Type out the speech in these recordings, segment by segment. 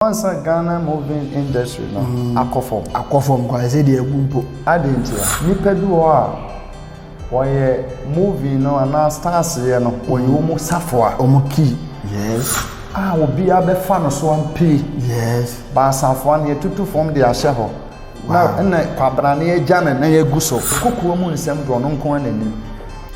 Ansa Ghana movie industry no akɔ fam. Akɔ fam koraa sɛ deɛ agu mpo. Adɛn ntia? Nnipa bi wɔ hɔ a wɔyɛ movie no anaa stars yɛ no, wɔyɛ wɔn safoa. Wɔn key. Yes. A obiara bɛfa no so ampue. Yes. Ba asafoa no yɛtutu fam de ahyɛ hɔ. Na ɛna kwabrane agya ne nan agu so. Kokoa mu nsɛm de ɔno nko ara n'anim.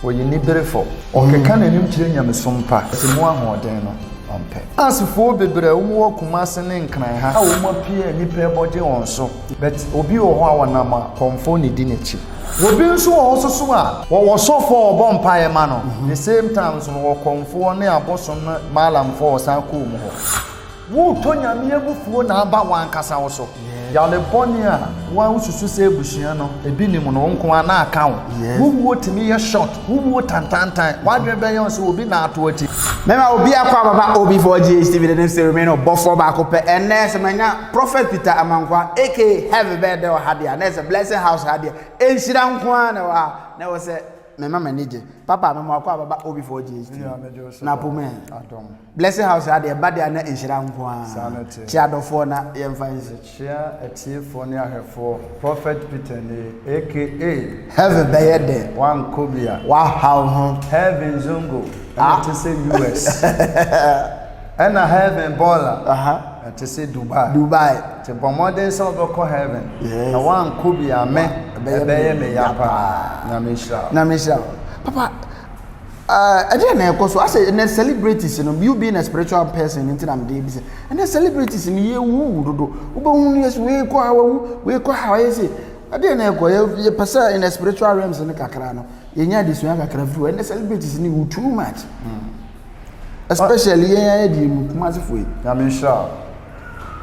Ɔyɛ niberefo. Ɔkeka n'anim kyerɛ nyamesom pa. Ɔte mu ahoɔden no, ɔmpɛ. Asefoɔ bebree a wɔn wɔ Kumase ne Nkran ha a wɔn apue a nnipa rebɔ gye wɔn so. But obi wɔ hɔ a ɔnam a kɔmfoɔ na edi n'akyi. Obi nso wɔ hɔ soso a wɔwɔ sɔfoɔ a ɔbɔ mpaeɛ ma no, the same time nso no wɔ kɔmfoɔ ne abosom ne maalamfoɔ a ɔsan kɔ wɔn hɔ. Woretɔ Nyame abufuo na aba w'ankasa wo so. Yare bɔne a wo ara wosusu sɛ abusua no ebi nim no, wo nko ara na aka wo. Wo wuo tumi yɛ short, wo wuo tantantan, w'adwene bɛyɛ wo sɛ obi na ato ati. Mɛma obi akɔ ababa OB4 GHTV the name still remain ɔbɔfoɔ baako pɛ. Ɛnnɛ sɛ manya Prophet Peter Amankwah aka Heaven bɛyɛ dɛ wɔ ha deɛ a, na ɛsɛ Blessing House ha deɛ nhyira nko ara na ɛwɔ ha na ɛwɔ sɛ mema m'ani gye. Papa mema wakɔ ababa OB4 GHTV na apomɛ. Blessing House ha deɛ ɛba deɛ a na nhyira nko ara. Saa na ɛteɛ. Kyia adɔfoɔ na yɛmfa nsi. Kyia atiefoɔ ne ahwɛfoɔ. Prophet Peter nie aka. Heaven bɛyɛ dɛ. Wankɔ bi a. Wahaw ho. Heaven Zongo ɛna ɛte sɛ US. Ɛna Heaven Bɔɔla ɛte sɛ Dubai. Dubai. Nti bɔ mmɔden sɛ wobɛkɔ Heaven. Yes. Na wankɔ bi a me ɛbɛyɛ me ya paa. Nyame nhyira wo. Nyame nhyira wo. Papa. Ɛdeɛn na ɛkɔ so? Asɛ ɛnɛ celebrities no, you being a spiritual person nti na mede bisa. Ɛnɛ celebrities no yɛwuwu dodo. Wobɛhu no yɛsɛ wei kɔ ha wawu, wei kɔ ha wayɛ sei. Ɛdeɛn na ɛkɔ? Yɛpɛ sɛ in the spiritual realms no kakra no, yɛnya adesua kakra firi hɔ. Ɛnɛ celebrities no wu too much. Especially yɛn ayɛ deɛ mu Kumasefoɔ yi. Nyame nhyira wo.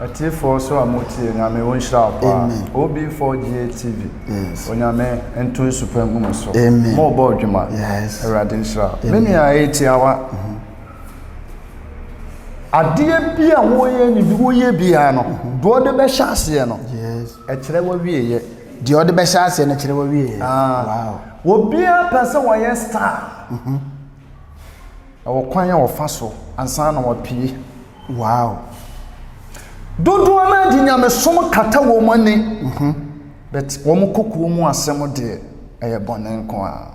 Atiefoɔ nso a motie, Nyame ɔnhyira wo paa. Amen. OB4GA TV, Yes. Onyame nto nsu pa ngu mo so. Amen. Mobɔ adwuma. Yes. Awurade nhyira wo. Me nua ɛyɛ tiawa. Adeɛ bi a woyɛ ne bi woyɛ biara no, deɛ ɔde bɛhyɛ aseɛ no, Yes. ɛkyerɛ w'awieɛ. Deɛ ɔde bɛhyɛ aseɛ no kyerɛ w'awieɛ. Ah. Wow. Obiara pɛ sɛ ɔyɛ star. Ɛwɔ kwan a wɔfa so ansa na wɔapue. Wow. Dodoɔ no ara de nyamesom kata wɔn ani. Mhm. But wɔn kokoɔ mu asɛm deɛ ɛyɛ bɔne nko ara.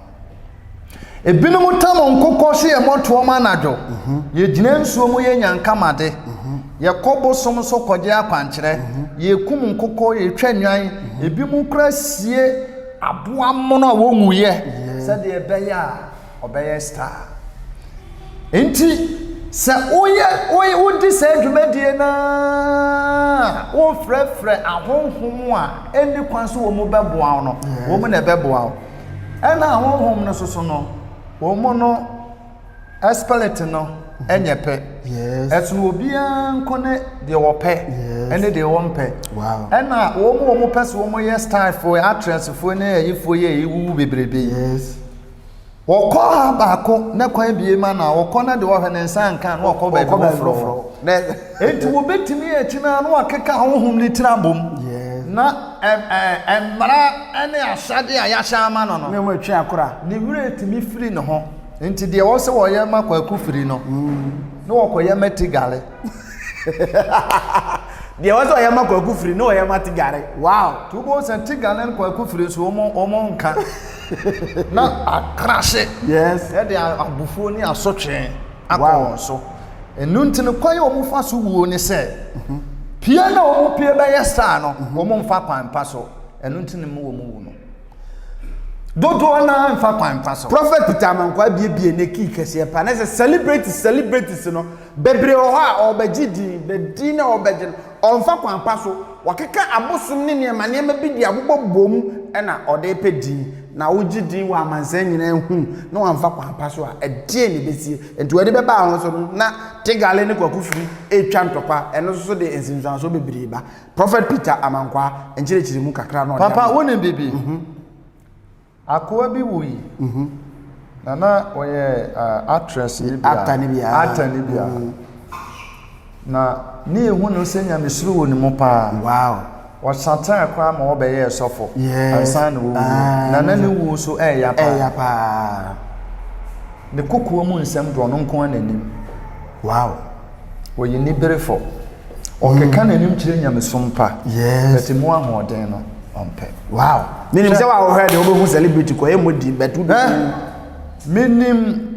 Ebinom tam nkokɔ so yɛ mmɔtoɔm anadwo. Mhm. Yɛgyina nsuo mu yɛ nyankamade. Mhm. Yɛkɔ bosom so kɔgye akwankyerɛ. Yɛkum nkokɔ, yɛtwa nnwan. Ebinom kora sie aboa mono a wɔnwuiɛ sɛdeɛ ɛbɛyɛ a ɔbɛyɛ star. Nti sɛ woyɛ woyɛ wodi saa dwumadie no ara wofrɛfrɛ ahonhom a ɛnni kwan so wɔn bɛboa wo no, wɔn na ɛbɛboa wo. Ɛna ahonhom no soso no, wɔn no spirit no ɛnyɛ pɛ. Ɛsono obiara nko ne deɛ wɔpɛ ɛne deɛ wɔmpɛ. Ɛna wɔn wɔn pɛ sɛ wɔn yɛ starfoɔ, actressfoɔ ne ayifoɔ yɛ ewuwu bebrebe yi. Wɔkɔ ha baako na kwan bie ma na wɔkɔ na deɛ ɔhwɛ ne nsa nka na wɔkɔ baabi foforɔ. Enti wɔbɛtumi akyi no na wɔakeka honhom ne tiri abom na mmara ne ahyɛdeɛ a yɛahyɛ ama no no ne werɛ tumi firi ne ho. Nti deɛ wɔ sɛ wɔyɛ ma Kwaku firi no na wɔkɔyɛ ma Tigale. Deɛ wɔ sɛ ɔyɛ ma Kwaku firi na ɔyɛ ma Tigare. Wow. Nti wobɛhu sɛ Tigale ne Kwaku firi nso wɔn wɔn nka na akrahye. Yes. Ɛde abufuo ne asotwe akɔ Wow. wɔn so. Ɛno nti no kwan a wɔn fa so wuo ne sɛ pie na wɔn pie bɛyɛ star no wɔn mfa kwan pa so. Ɛno nti na mu wɔn wu no. Dodoɔ no ara mfa kwan pa so. Prophet Peter Amankwaa abiebie ne key kɛseɛ paa na sɛ celebrities celebrities no bebree wɔ hɔ a ɔrebɛgye din but din no a ɔrebɛgye no ɔmfa kwan pa so wakeka abosom ne nneɛma nneɛma bi de abobɔ bom ɛna ɔde repɛ din na wogye din wɔ amansan nyinaa hu na wamfa kwan pa so a ɛdeɛn na ɛbɛsie nti wɔde bɛbaa ho so no na Tegale ne Kwaku Firi ɛretwa ntɔkwa ɛno nso so de nsunsuansoɔ bebree ba Prophet Peter Amankwaa nkyerɛkyerɛ mu kakra na ɔde Papa ama. wonim biribi? Akoa bi wui. Na na ɔyɛ actress ne bi a. Actor ne bi a. Actor ne bi a. Na ne ehu no sɛ nyamesuro wɔ ne mu paa. Wow. Ɔsakyera koraa ma ɔbɛyɛɛ sɔfo. Yes. Ansa na owu. Ah, Na na ne wuo so ɛɛya paa. Ɛɛya paa. Ne kokoa mu nsɛm de ɔno nko ara na nim. Wow. Ɔyɛ niberefo. Ɔkeka n'anim kyerɛ nyamesom pa. Yes. But mu ahoɔden no, ɔmpɛ. Wow. Menim sɛ wa wohwɛ deɛ wobɛhu celebrity kɔ ɛmmɔ din but wobɛhu. Menim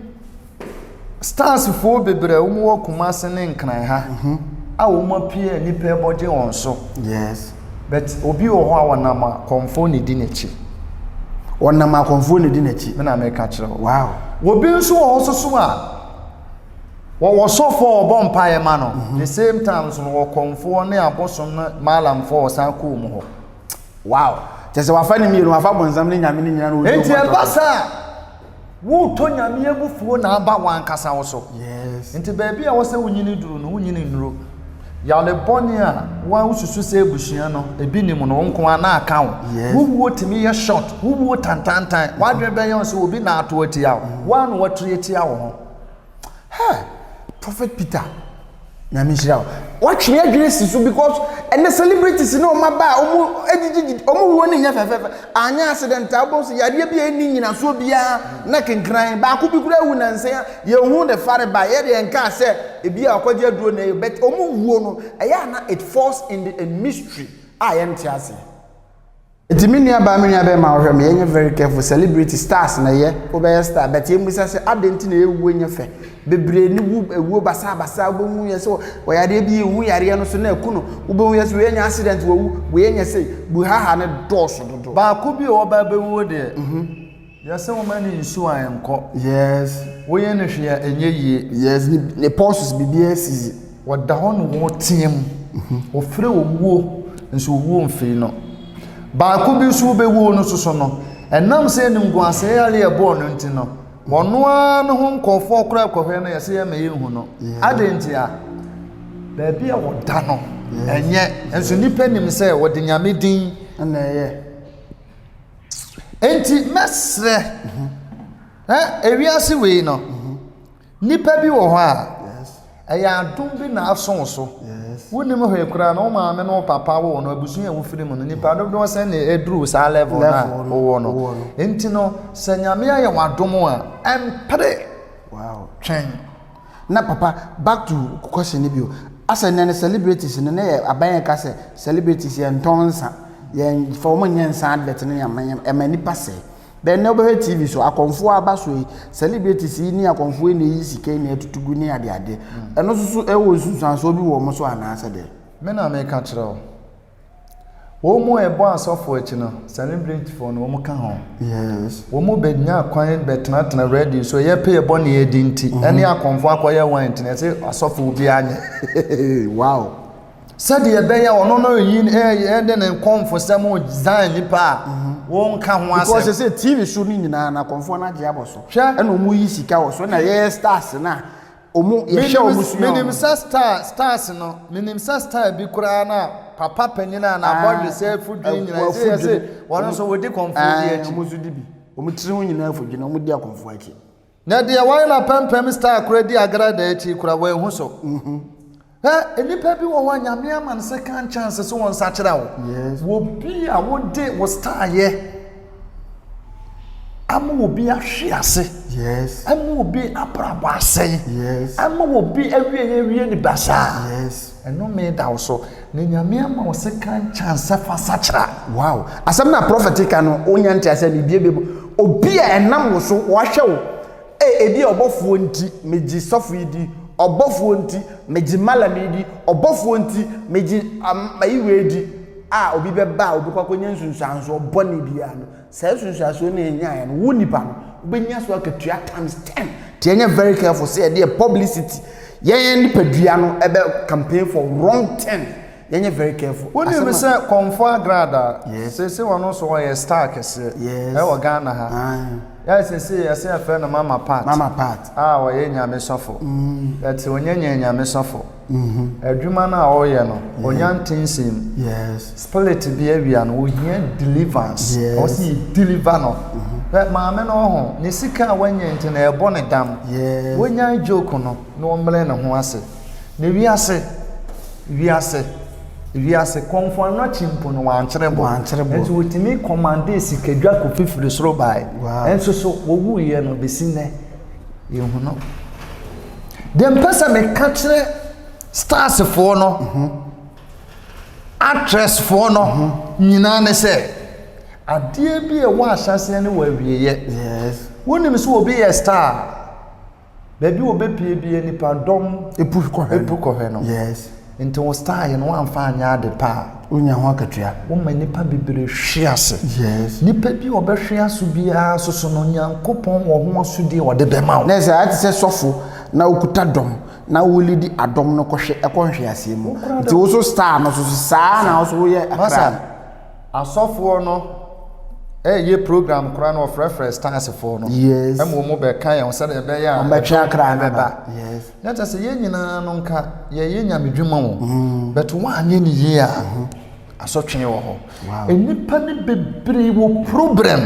stars foɔ bebree a wɔn wɔ Kumasi ne Nkran ha mhm. a wɔn apue a nnipa ɛbɔ gye wɔn so. Yes. But obi wɔ hɔ a wɔnam akɔmfoɔ na edi n'akyi. Wɔnam akɔmfoɔ na edi n'akyi. Me na meka kyerɛ wo. Wow. Obi nso wɔ hɔ soso a wɔwɔ sɔfoɔ a wɔbɔ mpaeɛ ma no. Mhm. The same time nso no wɔ kɔmfoɔ ne abosom ne maalamfoɔ a wɔsan kɔ wɔn hɔ. Wow. Kyɛ sɛ wafa ne mmienu wafa bɔnsam ne nyame ne nyina na ɔdi Enti ɛba saa Woretɔ Nyame abufuo na aba w'ankasa wo so. Yes. Nti baabi a ɛwɔ sɛ wonyini duru no, wonyini nnuru. Yare bɔne a wo a wosusu sɛ abusua no, ebi nim no, wo nko ara na aka wo. Yes. Wo wuo tumi yɛ short, wo wuo tantantan. W'adwene bɛyɛ wo sɛ obi na ato atia wo. Wo ara na woatiri atia wo ho. Hey, Prophet Peter, Nyame nhyira wo. Watwe adwene si so because ɛnɛ celebrities ne wɔn aba a wɔn agyigyi wɔn wuo ne nyɛ fɛfɛɛfɛ. Anyɛ accident a wobɛhu sɛ yareɛ bi a ɛnni nyinasoɔ biara na kenkran baako bi koraa awu nansa yi a yɛnhu ne fare ba yɛ deɛ nkaa sɛ ebi a ɔkɔgye aduro na ɛyɛ but wɔn wuo no ɛyɛ a na it falls in the mystery a yɛnte aseɛ. Nti me nua baa me nua bɛɛma wohwɛ me yɛnyɛ very careful celebrity stars na ɛyɛ wobɛyɛ star but yɛmmisa sɛ adɛn nti na ɛwuo nyɛ fɛ bebree ne wu ɛwuo basaa basaa wobɛhu yɛ sɛ ɔyareɛ bi yɛhu yareɛ no so na ɛku no wobɛhu yɛ sɛ wei anya accident wawu wei anya sei buhaha ne dɔɔso dodo. Baako bi a ɔba bɛwuo deɛ. Yɛse woma no nsuo a ɛnkɔ. Yes. Woyɛ no hwee a ɛnyɛ yie. Yes, ne ne pulses biribiara sisi. Wɔda hɔ na wɔteam. Wɔfrɛ owuo nso owuo mfii no. Baako bi nso wobɛwuo no soso no, ɛnam sɛ animguaseɛ yareɛ a ɛbɔɔ no nti no, ɔno ara ne ho nkurɔfoɔ koraa kɔhwɛ no yɛse yɛmma yɛnhu no. Adɛn ntia? Baabi a wɔda no, ɛnyɛ. Nso nnipa nim sɛ wɔde Nyame din. Ɛna ɛyɛ. Enti mɛsrɛ, ɛ ewiase wei no, nnipa bi wɔ hɔ a, ɛyɛ adom bi na aso wo so. Wonim hwee koraa no, wo maame ne wo papa wo no, abusua a wofiri mu no, nnipa dodoɔ sɛn na ɛduru saa level no a wowɔ no. Enti no, sɛ Nyame ayɛ w'adom a, ɛmpere, twɛn. Na papa back to question no bio asɛ nnɛ no celebrities no na yɛ aban yɛ ka sɛ celebrities yɛ ntɔn nsa yɛn fa wɔn nyɛ nsa advert no yɛn ɛma nipa sɛ bɛn na wobɛhwɛ tv so akɔnfoɔ aba so yi celebrities yi ne akɔnfoɔ yi na eyi sika yi na ɛtutu gu ne ade ade ɛno nso so ɛwɔ nsunsuansoɔ bi wɔ wɔn so anaasɛ deɛ. Me na meka kyerɛ wo. Wɔn mu a ɛbɔ asɔfo akyi no, celebrityfoɔ no, wɔn ka ho. Yes. Wɔn bɛnya kwan bɛtenatena radio so, yɛpɛ yɛ bɔne adi nti, mhm. ɛne akɔmfo akɔyɛ wɔn nti, ɛsɛ asɔfo bi anyɛ. Wow. Sɛdeɛ ɛbɛyɛ ɔno no yi ɛde ne nkɔmfosɛm zan nipa a mhm. wɔn ka ho asɛm. Because sɛ TV so no nyinaa na akɔmfoɔ no agye abɔ so. Hwɛ. Ɛna wɔn yi sika wɔ so na yɛyɛ stars na. Ɔmo yɛhwɛ ɔmo sua Menim sɛ star stars no menim sɛ star bi koraa na papa panyin a n'abɔdwe sɛ afudwene nyinaa ɛsɛ yɛ sɛ wɔn nso wɔdi kɔnfoɔ bi akyi. Wɔn nso di bi. Wɔn tiri ho nyinaa afudwene wɔn di akɔnfoɔ akyi. Na deɛ wɔn na pɛmpɛm star koraa di agrada akyi koraa wɔn ehu so. Hɛ nnipa bi wɔ hɔ a nyame ama no second chance so wɔn nsakyera wo. Yes. Wɔ bi a wode wo star yɛ. Ama obi ahwe ase. Yes. Ama obi abrabɔ asɛe. Yes. Ama obi awie awie ne basaa. Yes. Ɛnome da wo so. Na Nyame ama wo second chance sɛ fa sakyera. Wow. Asɛm na prophet ka no, wonya nte asɛ ne bie bie Obi a ɛnam wo so wahwɛ wo. E ebi a ɔbɔfoɔ nti megye sɔfo yi di, ɔbɔfoɔ nti megye malam yi di, ɔbɔfoɔ nti megye ayi wei di. A obi bɛba a obi kɔ akɔnya nsunsuansoɔ bɔne biara no. Saa nsunsuansoɔ no a yɛnyaeɛ no, wo nipa no, wobɛnya so akatua times ten. Nti yɛnyɛ very careful sɛ yɛde yɛ publicity, yɛn yɛn nipadua no ɛbɛ campaign for wrong thing. Yɛnyɛ very careful. Wonim sɛ Kɔmfo Agrada, seesei ɔno nso ɔyɛ star kɛseɛ ɛwɔ Ghana ha. Yɛ seesei yɛsɛ yɛfrɛ no Mama Pat. Mama Pat. A ɔyɛ nyame sɔfo. But ɔnyɛ nyɛ nyame sɔfo. Adwuma no a ɔreyɛ no, ɔnya nte nsɛm. Yes. Spirit bi awia no, ohia deliverance. Yes. Ɔsi yɛ deliver no. Hwɛ maame no ɔho, ne sika a wanya nti na ɛbɔ ne dam. Yes. Wonyae joke no na ɔmmrɛ ne ho ase. Na wiase, wiase, wiase, kɔmfo anɔkye mpo no wankyerɛ bɔ. Wankyerɛ bɔ. Nso wɔtumi kɔmandee sikadwa kɔ fifiri soro bae. Wow. Nso so wɔwuiɛ no bɛsi nnɛ, yɛnhu no. Deɛ mpɛ sɛ meka kyerɛ starsfoɔ no mhm. Actress foɔ no nyinaa ne sɛ, adeɛ bi a ɛwɔ ahyɛaseɛ ne wɔ awieɛ. Yes. Wonim sɛ obi yɛ star a, baabi a ɔbɛpie bia nipa dɔm epu kɔhwɛ epu kɔhwɛ no. Yes. Nti wo star yɛ no woamfa anyɛ ade pa a. Wonya ho akatua. Woma nipa bebree hwe ase. Yes. Nipa bi a ɔbɛhwe ase biara nso so no, Nyankopɔn wɔ ho asodie a ɔde bɛma wo. Na sɛ ayɛ te sɛ sɔfo na okuta dɔm na wo leadi adɔm no kɔhwɛ ɛkɔ nhweaseɛ mu. Nti wo so star no so so saa na wo so woyɛ akra. Masa, asɔfoɔ no ɛyɛ program koraa na wɔfrɛfrɛ stars foɔ no. Yes. Ɛma wɔn bɛka yɛn ho sɛdeɛ ɛbɛyɛ a Wɔbɛtwe akra no ɛbɛba. aba. Yes. Na kyerɛ sɛ yɛn nyinaa no nka yɛyɛ nyamedwuma o, but woanyɛ no yie a, asotwe wɔ hɔ. Nnipa no bebree wɔ problem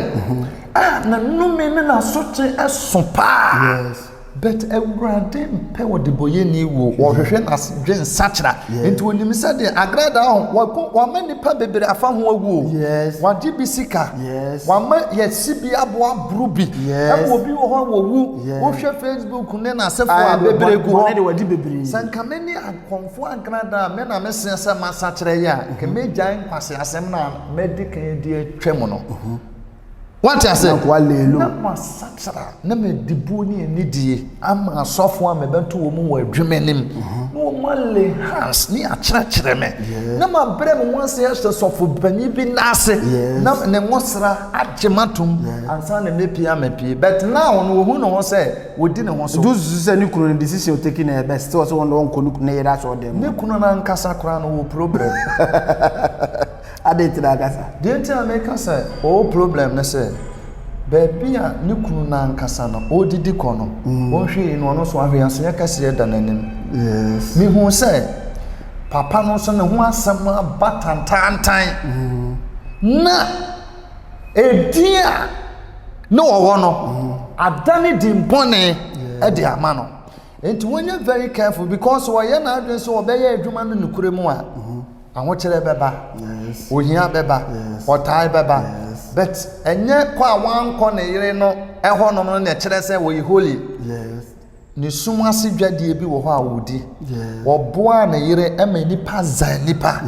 a na nnome ne n'asotwe so paa. But Awurade mpɛ ɔdebɔyɛni wuo, ɔhwehwɛ n'adwen nsakyera. Nti onim sɛ deɛ agradaa ho, wako, wama nnipa bebree afa ho awu o. Wagye bi sika, wama yɛsi bi aboa aboro bi. Ɛma obi wɔ hɔ a wɔwu, wohwɛ Facebook ne n'asefoɔ a bebree gu hɔ. Sɛ nka me ne akɔmfoɔ agradaa a me na meseɛ sɛ masakyera yi a, nka mɛgyae nkwaseasɛm no a madi kan de atwam no. Wate ase? Na masakyera na mede buo ne anidie ama asɔfoɔ a mebɛto wɔn wɔ adwuma anim na wɔn alay hands ne akyerɛkyerɛ me na mabrɛ me ho ase ahyɛ sɔfo panyin bi nan ase na ne nwosra agye m'atom ansa na mepie a mepie. But now no wɔhu ne ho sɛ wɔdi ne ho so. Nti wosusu sɛ ne kunu no decision ɔtake no yɛ best sɛ ɔsɛ wɔn ɔnkɔ ne yere asɔɔdan mu? Ne kunu no ankasa koraa no wɔ problem. Adɛn nti na akasa? Deɛ nti a meka sɛ ɔwɔ problem ne sɛ, baabi a ne kunu no ankasa no ɔredidi kɔ no, ɔnhwɛ yie no ɔno nso ahweaseɛ kɛseɛ da n'anim. Yes. Mehuu sɛ papa no nso ne ho asɛm aba tantaantan. Na edin a ne ɔwɔ no, adane din bɔne de ama no. Nti wɔnyɛ very careful because ɔyɛ n'adwene sɛ ɔbɛyɛ adwuma no nokorɛ mu a, Ahokyerɛ bɛba, ohia bɛba, ɔtae bɛba, but ɛnyɛ kɔ a wankɔ ne yere no ɛhɔnom no na ɛkyerɛ sɛ wɔyɛ holy. Ne sum ase dwadie bi wɔ hɔ a wɔdi. Wɔboa ne yere ma nnipa zan nnipa.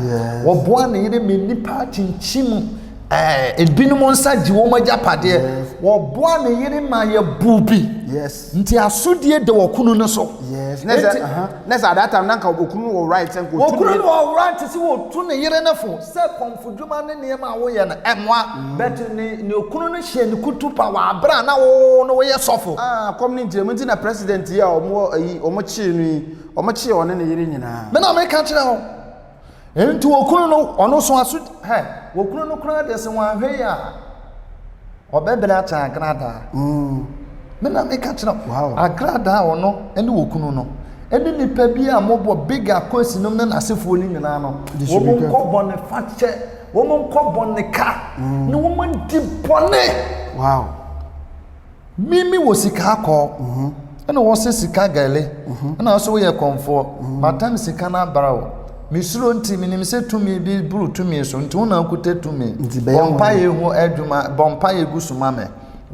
Wɔboa ne yere ma nnipa kyinkyim ɛɛ ebinom nsa gye wɔn agyapadeɛ. Wɔboa ne yere ma yɛbu bi. Nti asodie da okunu no so. Yes. Na sɛ uh-huh. Na sɛ at that time na nka okunu no wɔ right sɛ nka otu ne. Okunu no wɔ right sɛ otu ne yere no fo sɛ kɔnfodwuma ne nneɛma a woyɛ no ɛmoa. Mm. But ne ne okunu no hyɛ ne kutu pa wɔ abere a na wo no woyɛ sɔfo. Ah, kɔm ne nkyerɛ mu nti na president yi a wɔn ayi wɔn kyee no yi wɔn kyee ɔne ne yere nyinaa. Me na meka kyerɛ wo. Nti okunu no ɔno so aso hɛ okunu no koraa deɛ sɛ wɔanhwɛ yi a ɔbɛbrɛ akyɛ agradaa. Mm. Me na meka kyerɛ wow. Agradaa ɔno ne okunu no ɛne nipa bi a mobɔ big akosi nom ne n'asefoɔ no nyinaa no wɔn nkɔ bɔne fakyɛ wɔn nkɔ bɔne ka mm. na wɔn di bɔne. Wow. Me me wɔ sika akɔ ɛna wɔ sɛ sika gɛle ɛna nso woyɛ kɔnfoɔ matam sika no abara wo mesuro nti menim sɛ tumi bi buru tumi so nti wo na wokuta tumi bɔ mpaeɛ ho adwuma bɔ mpaeɛ gu so ma me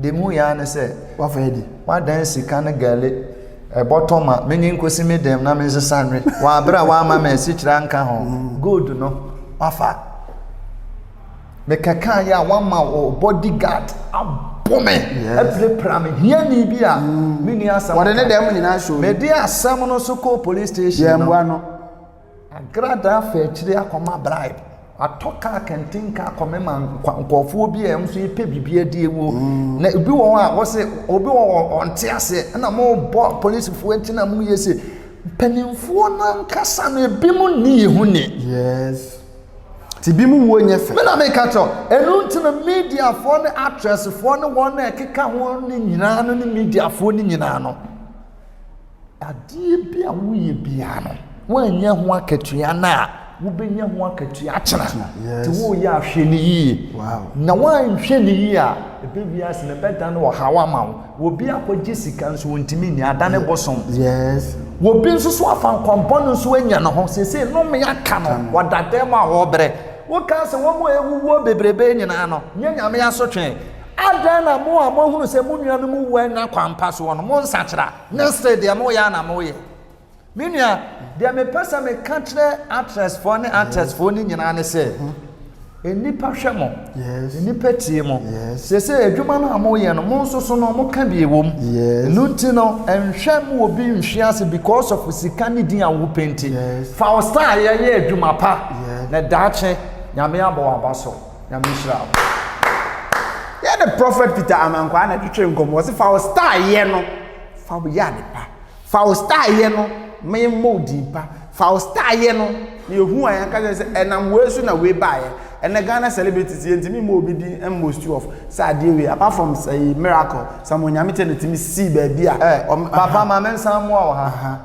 deɛ mu yɛ ne sɛ wafa adi wadan sika no gɛle ɛbɔtɔ ma menye nkosi me dɛm na mensesa nwe wɔ abere a wama me asikyire anka ho gold no wafa. Mekɛkaa yɛ a wama wo body guard abɔ me apirapira me hiani bi a mm. menni asɛm wɔde ne dɛm nyinaa hyɛ mede asɛm no so kɔɔ police station no yɛmmoa no agradaa fa akyire akɔma bribe atɔ kaa kɛntenka akɔme ma nkurɔfoɔ bi a ɛm nso yɛpɛ biribi adi awuo mm. na ebi wɔ hɔ a wɔse obi wɔ hɔ ɔnte aseɛ ɛna mobɔ polisifoɔ nti na moyɛ se mpanimfoɔ no ankasa no ebi mu nni yɛ ho ni yes Ti bi mu wuo nyɛ fɛ. Me na meka kyerɛ wo. Ɛno nti no mediafoɔ ne actressfoɔ ne wɔn a ɛkeka ho ne nyinaa no ne mediafoɔ ne nyinaa no, adeɛ bi a woyɛ biara no, woanyɛ ho akatua no a, wobɛnya ho akatua akyena. Nti woyɛ ahwɛ no yie. Na woanhwɛ no yie a, ɛbɛwie ase no ɛbɛdane ɔhaw ama wo. Obi akɔgye sika nso ɔntumi nni, adane bosom. Yes. Obi nso so afa nkɔmbɔ no nso anya ne ho. Seesei nnome aka no, ɔda dɛm a ɔrebrɛ. Woka sɛ wɔn a ɛwuwuo bebrebe nyinaa no, nyɛ Nyame asotwe. Adɛn na mo a moahunu sɛ mo nuanom wu anya kwan pa soɔ no, monsakyera, ne se deɛ moyɛ ara na moyɛ? Me nua, deɛ mepɛ sɛ meka kyerɛ actressfoɔ ne actressfoɔ no nyinaa ne sɛ, nnipa hwɛ mo, nnipa tie mo. Seesei adwuma no a moyɛ no, mo nso so no, moka bi wɔ mu. Ɛno nti no, nhwɛ mo obi nhwe ase because of sika ne din a wopɛ nti. Fa wo star yɛ yɛ adwuma pa, na daakye Nyame abɔ w'aba so. Nyame nhyira wo. Yɛne Prophet Peter Amankwaa na ɛtwetwe nkɔmmɔ. Ɔse fa wo star yɛ no, fa wo yɛ ade pa. Fa wo star yɛ no ma yɛmmɔ wo din pa. Fa wo star yɛ no na yɛhu a yɛnka kyerɛ sɛ ɛnam wei so na wei baeɛ. Ɛnɛ Ghana celebrities yɛntumi mmɔ obi din mmɔ stew of sɛ adeɛ wei apart from sɛ miracle Samuel Nyame na tumi sii baabi a. Eh, papa ma me nsan mmoa wɔ ha.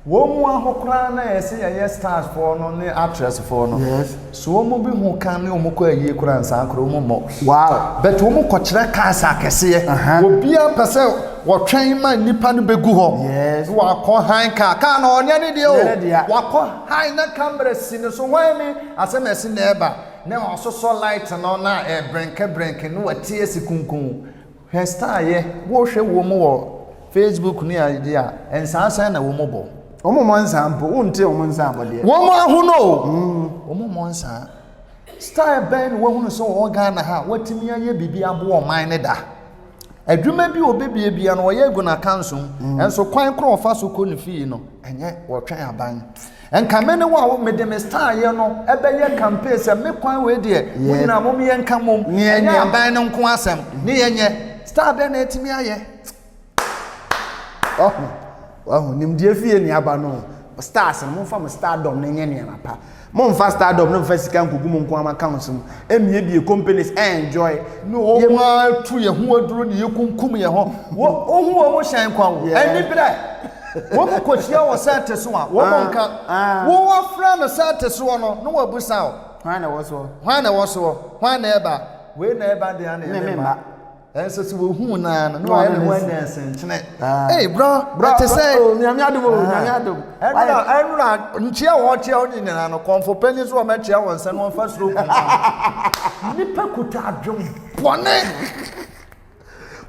Wɔn mu ahokoraa na yɛse yɛyɛ stars foɔ no ne actress foɔ no. Yes. So wɔn mu bi ho ka ne wɔn kɔ ayie koraa nsaa koraa wɔn mmɔ. Wow. But wɔn kɔkyerɛ cars akɛseɛ. Uh -huh. Obiara pɛ sɛ wɔtwɛn ma nnipa no bɛgu hɔ. Yes. Wakɔ han car. Car no ɔnyɛ ne deɛ o. Nyɛ ne dea. Wakɔ han na camera si ne so hwan ni asɛm ɛsi na ɛba na wasosɔ light no na ɛbrenke brenke na wate asi kunkun. Hwɛ star yɛ wo hwɛ wɔn mu wɔ Facebook ne ade a nsaa sɛn na wɔn bɔ. Wɔn mmɔ nsaa mpo wo nte wɔn nsaa bɔ deɛ. Wɔn ahono o. Wɔn mmɔ nsaa. Star bɛn na wahunu sɛ ɔwɔ Ghana ha a watumi ayɛ biribi aboa ɔman ne da. Adwuma bi a ɔbɛbie bia no ɔyɛ agu n'akanso mu. Nso kwan korɔ ɔfa so kɔ ne fie no ɛnyɛ wɔtwɛn aban. Nka me ne wo a mede me star yɛ no ɛbɛyɛ campaign sɛ me kwan wei deɛ mo nyinaa mom yɛ nka mom ɛnyɛ aban no nko asɛm ne yɛnyɛ star bɛn na ɛtumi ayɛ. Wahu wahu nimdeɛ fie ne aba no stars no momfa mo stardom no nyɛ nneɛma pa momfa stardom no mfa sika nkogu mo nko ama accounts mu emiebie companies enjoy ne wɔn atu yɛn ho aduro ne yɛkunkum yɛn ho wohu wɔn hyɛn kwa wo ɛni berɛ Wɔn kɔhyia wɔ sɛɛte so a, wɔn nka. Wo wɔfrɛ no sɛɛte soɔ no, na wɔabusa wo. Hwan na ɛwɔ soɔ? Hwan na ɛwɔ soɔ? Hwan na ɛba? Wei na ɛba deɛ na ɛmɛ mma. Ɛnso sɛ wɔhu no ara no, na wɔayɛ ne ho anya nsenkyene. Ei, brɔ, ɛte sɛ. Oh, nyame adom o, nyame adom. Ɛnura, ɛnura, nkyia wɔn kyia wɔn nyinaa no, kɔnfo panyin so wɔn akyia wɔn nsa na wɔn fa soro kum. Nipa kuta adwom bɔne.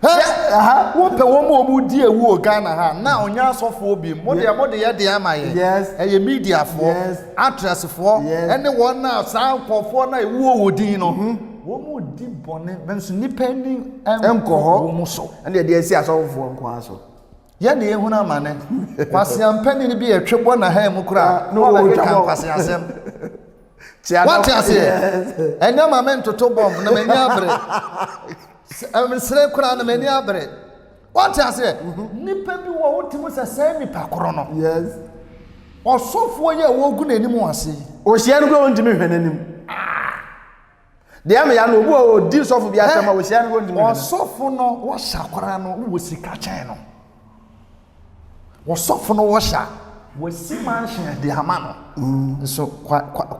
Wopɛ wɔn a wɔn di ewu wɔ Ghana ha na ɔnyɛ asɔfoɔ bi mo deɛ mo de yɛ deɛ ama yɛ ɛyɛ mediafoɔ actressfoɔ ɛne wɔn a saa nkurɔfoɔ na ewu wɔ din no mhm. wɔn mu di bɔne nso nipa ani nkɔ hɔ wɔn so ɛne ɛde asi asɔfoɔ nko ara so yɛn na ehunu amane kwaseampanin bi ɛtwe bɔ na ha mu koraa na ɔbɛkeka nkwaseasɛm. Wate aseɛ? Ɛnyɛ ma me ntoto bɔmb na m'ani abere. Nsere koraa na m'ani abere. Wate aseɛ? Mhm. Nipa bi wɔ wote mu sɛ saa nipa korɔ no. Yes. Ɔsɔfoɔ yi a wɔgu n'anim ase yi. Ohyia no koraa wɔntumi nhwɛ n'anim. Ah. Deɛ ama ya no obi wɔ ɔdi sɔfo bi asɛm a ohyia no koraa wɔntumi nhwɛ n'anim. Ɔsɔfo no wɔhyɛ koraa no wɔ sika kyɛn no. Wɔsɔfo no wɔhyɛ a, wɔasi mansion de ama no. Mm. Nso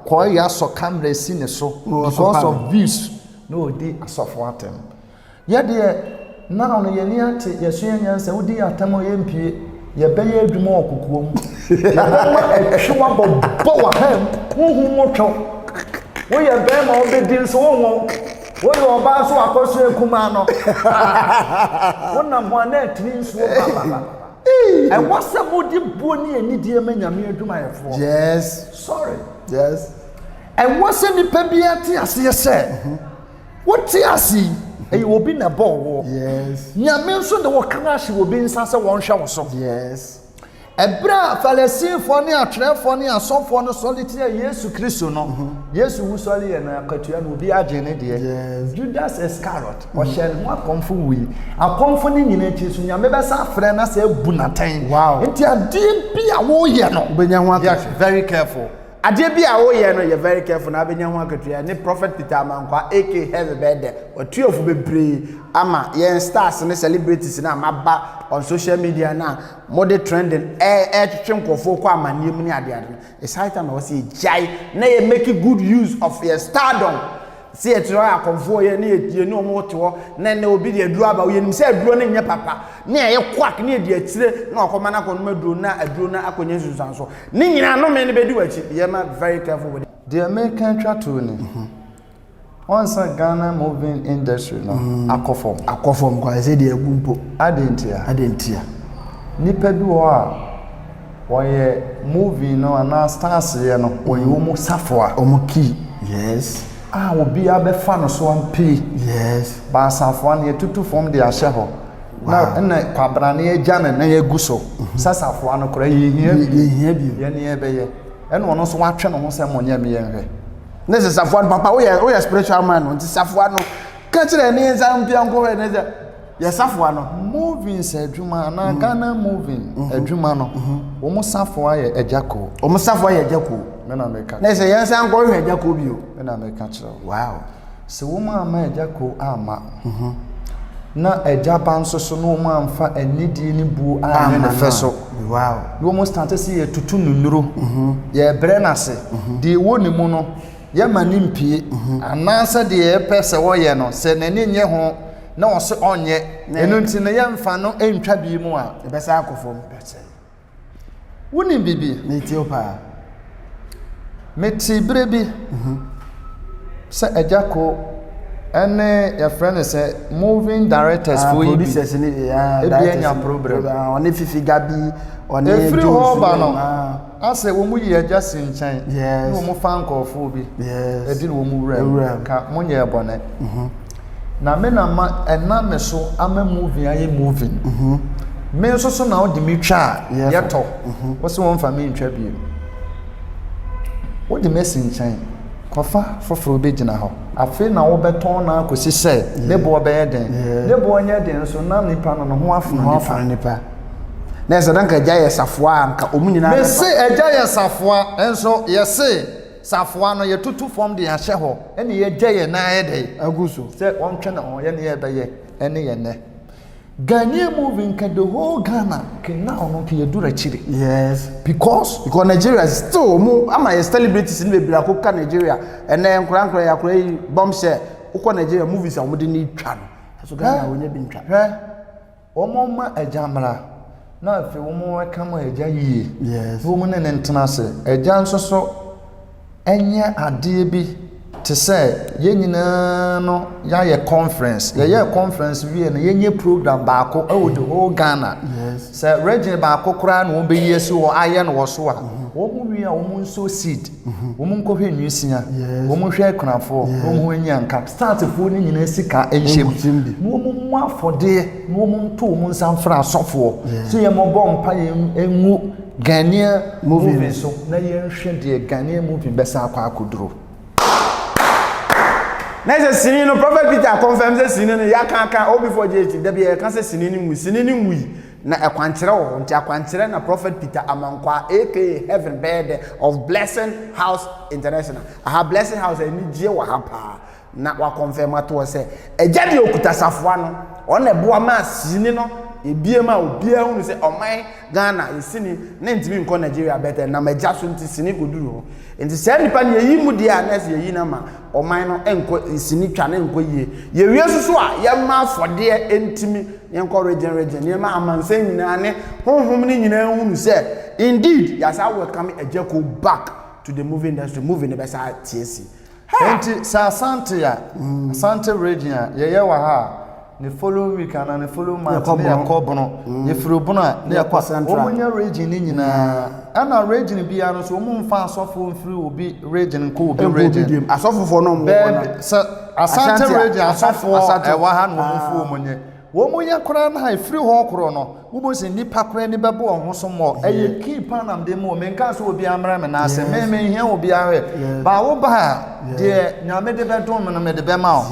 kɔɔyɛ asɔ camera si ne so because of views na ɔdi asɔfo atɛm. Yɛ deɛ now no yɛni ate yɛsua nyansa wodi yɛ atɛm a yɛmpie yɛbɛyɛ adwuma wɔ kokoa mu yɛbɛma ɛtwe wabɔbɔ wɔ ha mu honhom mu twɛw woyɛ bɛrima wobɛdi nso wonwo Woyɛ ɔbaa nso akɔso akumaa no. Wonam ho a na atiri nsuo bababa. Ɛwɔ sɛ mode buo ne anidie ma Nyame adwumayɛfoɔ. Yes. Sorry. Yes. Ɛwɔ sɛ nipa biara te aseɛ sɛ wote ase yi ɛyɛ obi na ɛbɔɔ woɔ. Yes. Nyame nso de wo kra ahyɛ obi nsa sɛ wɔnhwɛ wo so. Yes. Ɛberɛ a Farisifoɔ ne atwerɛfoɔ ne asɔfoɔ no sɔre tiaa Yesu Kristo no, Yesu wusɔreɛ no akatua no obiara gyee ne deɛ. Judas Iscariot, ɔhyɛɛ ne ho akɔmfo wui. Akɔmfo no nyinaa akyi nso, Nyame bɛsan afrɛ no asan abu no atɛn. Wow. Nti adeɛ bi a woyɛ no, Wobɛnya ho akatua. Yɛ very careful. Adeɛ bi a woyɛ no yɛ very careful na abɛnya ho akatua ne Prophet Peter Amankwah aka Heavy bɛyɛ dɛ watuafo bebree ama yɛn stars ne celebrities no a maba on social media no a mode trending ɛretwetwe nkurɔfoɔ kɔ amanneɛ mu ne adeade no it's high time na wɔsɛ yɛgyae na yɛ make good use of yɛ stardom sɛ yɛte hɔ akɔmfoɔ yɛ ne yɛ ne wɔn te hɔ na ɛnɛ obi de aduro aba yɛnim sɛ aduro no nyɛ papa ne ɛyɛ quack ne yɛdi akyire na wakɔma no akɔnom aduro na aduro no akɔnya nsunsuanso ne nyinaa nome no bɛdi w'akyi yɛma very careful with it. Deɛ meka atwa toɔ ni. Wɔn sɛ Ghana moving industry no mm. akɔ fam. Akɔ fam kwa ɛsɛ deɛ agu mpo. Adɛn ntia? Adɛn ntia? Nipa bi wɔ hɔ a Wɔyɛ movie no anaa stars yɛ no, wɔyɛ wɔn safoa. Wɔn key. Yes. A obiara bɛfa no so ampie. Yes. Ba safoa no yɛtutu fam de ahyɛ hɔ. Na ɛna kwabena no yɛgya ne nan agu so. Sɛ safoa no koraa yɛhia bi. Yɛhia bi. Yɛne yɛbɛyɛ. Ɛna ɔno nso watwe ne ho sɛ monyɛ me yɛnhwɛ. Ne sɛ safoa no papa woyɛ woyɛ spiritual man no nti safoa no ka kyerɛ ne nsa mpia nkɔ hɔ ne sɛ yɛ safoa no. Movings adwuma anaa mm. Ghana moving mm-hmm. adwuma no mm-hmm. wɔn safoa yɛ agya koo. Wɔn safoa yɛ agya koo. Me na meka. Ne sɛ yɛn nsa nkɔ hwɛ agya koo bio. Me na meka kyerɛ wo. Wow. Sɛ wɔn amma agya koo amma. Mm-hmm. Na agya ba nso so na wɔn amfa anidie ne buo anyɛ ne fɛ so. Wow. Na wɔn start sɛ yɛtutu no nnuro. Yɛbrɛ no ase. Deɛ ɛwɔ ne mu no yɛma ne mpie. Anaasɛ deɛ yɛpɛ sɛ wɔyɛ no sɛ n'ani nye ho na ɔse ɔnyɛ ɛno nti no yɛmfa no ntwa bi mu a ɛbɛsan akɔ fam. Wonim biribi? Metie wo paa. Mete berɛ bi sɛ Agya Ko ɛne yɛfrɛ no sɛ moving directors ah, foɔ yi bi producers ne ah, ebi anya problem. Ah, ɔne Fifi Gabi ɔne Efiri Jones hɔ ba no ah. asɛ wɔn yi agya si nkyɛn Yes. ne wɔn fa nkurɔfoɔ bi Yes. ɛdi na wɔn wura mu Wura mu. ka mo nyɛ bɔne. Na me na ma ɛnam me so ama moving ayɛ moving. Me nso so na wode me twa a yɛtɔ. Wo se wɔmfa me ntwa bio. Wode me asi nkyɛn. Kɔfa foforɔ bɛgyina hɔ. Afei na wobɛtɔn no akɔsi sɛ ne boɔ bɛyɛ den. Ne boɔ nyɛ den nso na nipa no ne ho afono nipa. Na ɛsɛ dɛ nka agya yɛ safoa a nka wɔn nyinaa. Mese agya yɛ safoa nso yɛse. Safoa no yɛtutu fam de ahyɛ hɔ ɛne yɛgya yɛn nan ayɛ dɛ agu so sɛ wɔntwe ne ho yɛne yɛbɛyɛ ɛne yɛn nɛ Ghanaian movie nka the whole Ghana ke now no nka yɛduru akyire. Yes. Because Nigeria still mo ama yɛ celebrities no bebree akɔka Nigeria ɛnɛ nkora nkora yɛ akora yi bombshell wokɔ Nigeria movies a wɔde ne twa no ɛso Ghana wɔnyɛ bi ntwa. Hwɛ. Wɔmma agya mmra, na afei wɔmmɛka mo agya yie, Yes. na wɔn ne no ntena ase. Agya nso so nyɛ adeɛ bi te sɛ yɛn nyinaa no yɛayɛ conference. Yɛyɛɛ conference wie no, yɛnyɛ program baako wɔ the whole Ghana. Yes. Sɛ region baako koraa na wɔbɛyi asi hɔ ayɛ no wɔ so a, wɔn wie a wɔn nso seed. Wɔn nkɔhwɛ nwisiaa, wɔn nhwɛ akunafoɔ, na wɔn ho anyi anka. Startfoɔ no nyinaa sika nhyɛ mu, na wɔn mmɔ afɔdeɛ, na wɔn nto wɔn nsa mfrɛ asɔfoɔ sɛ yɛn mmɔbɔ mpaeɛ ngu Ghanaian movie so na yɛnhwɛ deɛ Ghanaian movie bɛsa akɔ akɔduro. Na sɛ sini no Prophet Peter confirm sɛ sini no yɛaka aka all before JH da bi yɛka sɛ sini no nwui sini no nwui. Na ɛkwankyerɛ wɔ hɔ, nti akwankyerɛ na Prophet Peter Amankwaa aka Heaven bɛyɛ dɛ of Blessing House International. Aha Blessing House anigyeɛ wɔ ha paa. Na wakɔnfɛm ato hɔ sɛ agya deɛ okuta safoa no, ɔno na ɛboa maa sini no ebie ma obiara hunu sɛ ɔman Ghana yɛ sini ne ntumi nkɔ Nigeria bɛtɛ nam agya so nti sini kɔduru hɔ. Nti saa nipa no yɛyi mu deɛ a na ɛsɛ yɛyi no ama ɔman no nkɔ sini twa no nkɔ yie. Yɛwie nso so a yɛma afɔdeɛ ntumi yɛnkɔ region region nneɛma amansan nyinaa ne honhom no nyinaa nhunu sɛ indeed yɛasa welcome Agya back to the movie industry movie no bɛsa atie si. Enti sɛ Asante a, Asante region a yɛyɛ wɔ ha a, ne following week anaa ne following month ne yɛkɔ Bono. Yɛfiri Bono a ne yɛkɔ Central. Wɔn nyɛ region ne nyinaa. Ɛna region biara no nso wɔn mfa asɔfoɔ mfiri obi region nkɔ obi region. Asɔfofoɔ no wɔn wɔ no. Sɛ Asante region asɔfoɔ ɛwɔ ha na wɔn mfu wɔn nyɛ. Wɔn yɛ koraa no a ɛfiri hɔ korɔ no, wobɛhu sɛ nnipa koraa ani bɛbɔ wɔn ho so mmɔ. Ɛyɛ key paa na mede ma o. Menkaa sɛ obiara mmrɛ me nan ase. Me, menhia obiara hwɛ. Ba wo ba a, deɛ Nyame de bɛdom me no, mede bɛma wo.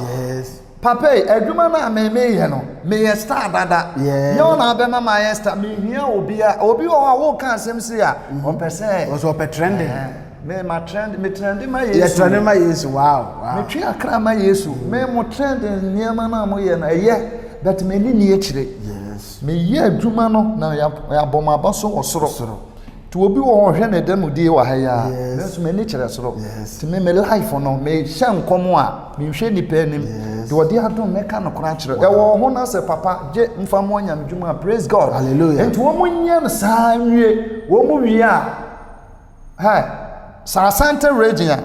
Papa yi, adwuma no a me meyɛ no, meyɛ star dada. Nyɛ wo na abɛma mayɛ star. Menhia obiara. Obi wɔ hɔ a woka asɛm sei a, ɔpɛ sɛ. Ɔsɛ ɔpɛ trending. Me ma trend, me trend ma Yesu. Yɛ trend ma Yesu, wow, wow. Me twe akra ma Yesu. Me mo trend nneɛma no a mo yɛ no ɛyɛ, but me ni ni akyire. Yes. Me yɛ adwuma no na yɛabɔ mo aba so wɔ soro. Soro. Nti obi wɔ hɔ ɔhwɛ ne da mu die wɔ ha yi a. Yes. Me nso m'ani kyerɛ soro. Yes. Nti me me life no me hyɛ nkɔm a me nhwɛ nipa anim. Yes. Deɛ ɔde adom mɛka no koraa kyerɛ. Ɛwɔ ho na sɛ papa gye mfa mo anyame dwuma praise God. Hallelujah. Nti wɔn nyɛ no saa nwie wɔn wie a. Hi, sɛ Asante region a,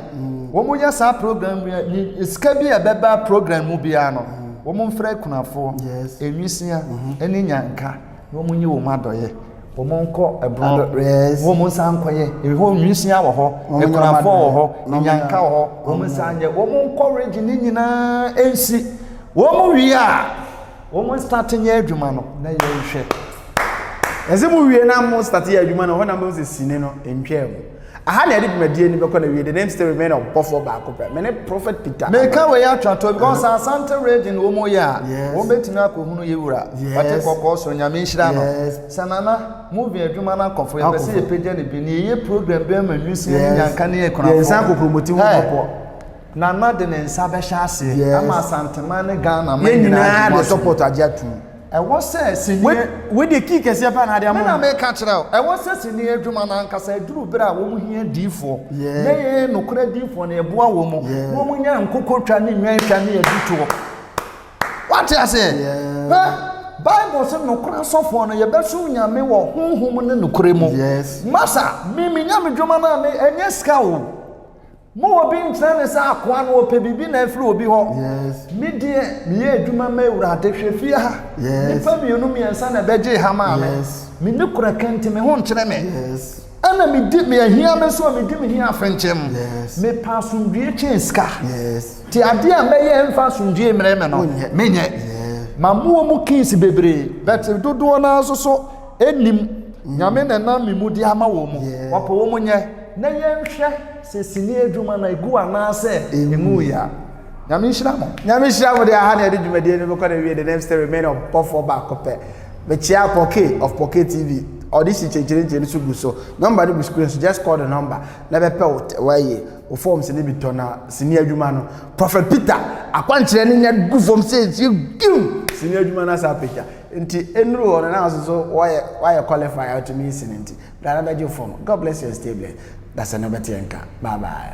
wɔn yɛ saa program bi a, sika bi a ɛbɛba program mu biara no, wɔn mfrɛ akunafoɔ, enwisia, ɛne nyanka, na wɔn nyi wɔn adɔyɛ. Wɔn nkɔ ɛborɔ. Wɔn nsa nkɔyɛ. Ɛhɔ nwisia wɔ hɔ. Akunafoɔ wɔ hɔ. Nyanka wɔ hɔ. Wɔn nsa nyɛ. Wɔn nkɔ region ne nyinaa nsi. Wɔn wie a, wɔn start nyɛ adwuma no na yɛnhwɛ. Ɛsɛ mo wie na mo start yɛ adwuma no hɔ na mo sɛ sini no ntwaa mu. Aha na yɛde dwumadie no bɛkɔ na wie. The name still remain ɔbɔfoɔ baako pɛ. Me ne Prophet Peter. Meka wei atwa to because Asante region wɔn yɛ a, wɔn bɛtumi akɔhunu yɛ wura. Ɔte kɔkɔɔ so Nyame nhyira no. Sɛ nana movie adwuma no akɔfo yɛpɛ sɛ yɛpagya no bi na yɛyɛ program bi ama nwisiaa ne nyanka ne akunafoɔ. Yɛn nsa kokromoti ho bɔpɔ. Nana de ne nsa bɛhyɛ aseɛ ama Asanteman ne Ghana man Yɛn nyinaa nyinaa agye de mu atom. support agye atum. Ɛwɔ sɛ sini. Wei wei deɛ key kɛseɛ paa na ade ama Me na wɔn. meka kyerɛ wo, ɛwɔ sɛ sini adwuma no ankasa aduru berɛ a wɔn hia diifoɔ. Yeah. Na yɛn nokorɛ diifoɔ no yɛboa wɔn mu. Yeah. Na wɔn nya nkokɔtwa ne nnwantwa ne adutoɔ. Wate aseɛ? Yeah. Hwɛ, Bible sɛ nokorɛ asɔfoɔ no yɛbɛsom Nyame wɔ honhom ne nokorɛ mu. Yes. Masa, me me nyame dwuma no a me ɛnyɛ sika o. Mo obi nkyerɛ ne sɛ akoa no ɔpɛ biribi na afiri obi hɔ. Yes. Me deɛ meyɛ adwuma ma Awurade hwɛ fie ha. Yes. Nipa mmienu mmiɛnsa na ɛbɛgye ha maa me. Yes. Me ne kura kɛnti me ho nkyerɛ me. Yes. Ɛna medi me ahia me so a medi me hia afenkyem. Yes. Mepɛ asomdwie kyɛn sika. Yes. Nti adeɛ a mɛyɛ mfa asomdwie mmerɛ me no, menyɛ. Mamoa mu kings bebree, but dodoɔ no ara nso so nnim. Nyame na ɛnam me mu de ama wɔn mu. Wɔpɛ wɔn nyɛ. Na yɛnhwɛ sɛ sini adwuma no agu anaasɛ ɛnguiɛ a. Nyame nhyira mo. Nyame nhyira mo deɛ aha na yɛde dwumadie no bɛkɔ na wie the name still remain ɔbɔfoɔ baako pɛ. Mekyia Pɔke of Pɔke TV ɔde si kyenkyerenkyen no so gu so number no gu screen so just call the number na bɛpɛ wo wɔyɛ wo forms no bi tɔ na sini adwuma no Prophet Peter akwankyerɛ no nya gu fam sɛ nsuo gim sini adwuma no asa apagya nti ɛnuru hɔ no na nso so wɔyɛ wɔayɛ qualify a wotumi sini nti bra na bɛgye form God bless you and stay blessed dasɛ no bɛte yɛn nka bye bye.